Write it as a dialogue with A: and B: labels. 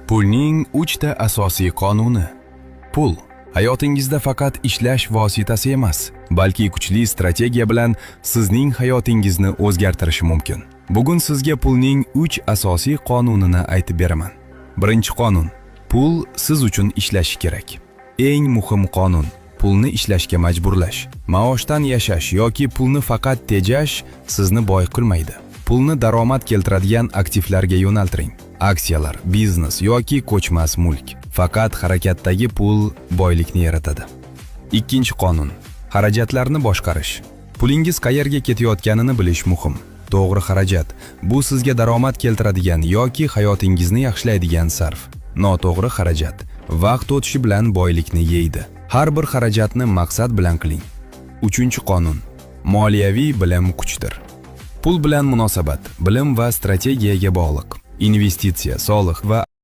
A: Pulning 3 ta asosiy qonuni. Pul hayotingizda faqat ishlash vositasi emas, balki kuchli strategiya bilan sizning hayotingizni o'zgartirishi mumkin. Bugun sizga pulning 3 asosiy qonunini aytib beraman. Birinchi qonun: pul siz uchun ishlashi kerak. Eng muhim qonun: pulni ishlashga majburlash. Maoshdan yashash yoki pulni faqat tejash sizni boy qilmaydi. Pulni daromad keltiradigan aktivlarga yo'naltiring. Aksiyalar, biznes yoki ko'chmas mulk. Faqat harakatdagi pul boylikni yaratadi. Ikkinchi qonun: xarajatlarni boshqarish. Pulingiz qayerga ketayotganini bilish muhim. To'g'ri xarajat bu sizga daromad keltiradigan yoki hayotingizni yaxshilaydigan sarf. Noto'g'ri xarajat vaqt o'tishi bilan boylikni yeydi. Har bir xarajatni maqsad bilan qiling. Uchinchi qonun: moliyaviy bilim kuchdir. Pul bilan munosabat bilim va strategiyaga bog'liq. Investitsiya, soliq va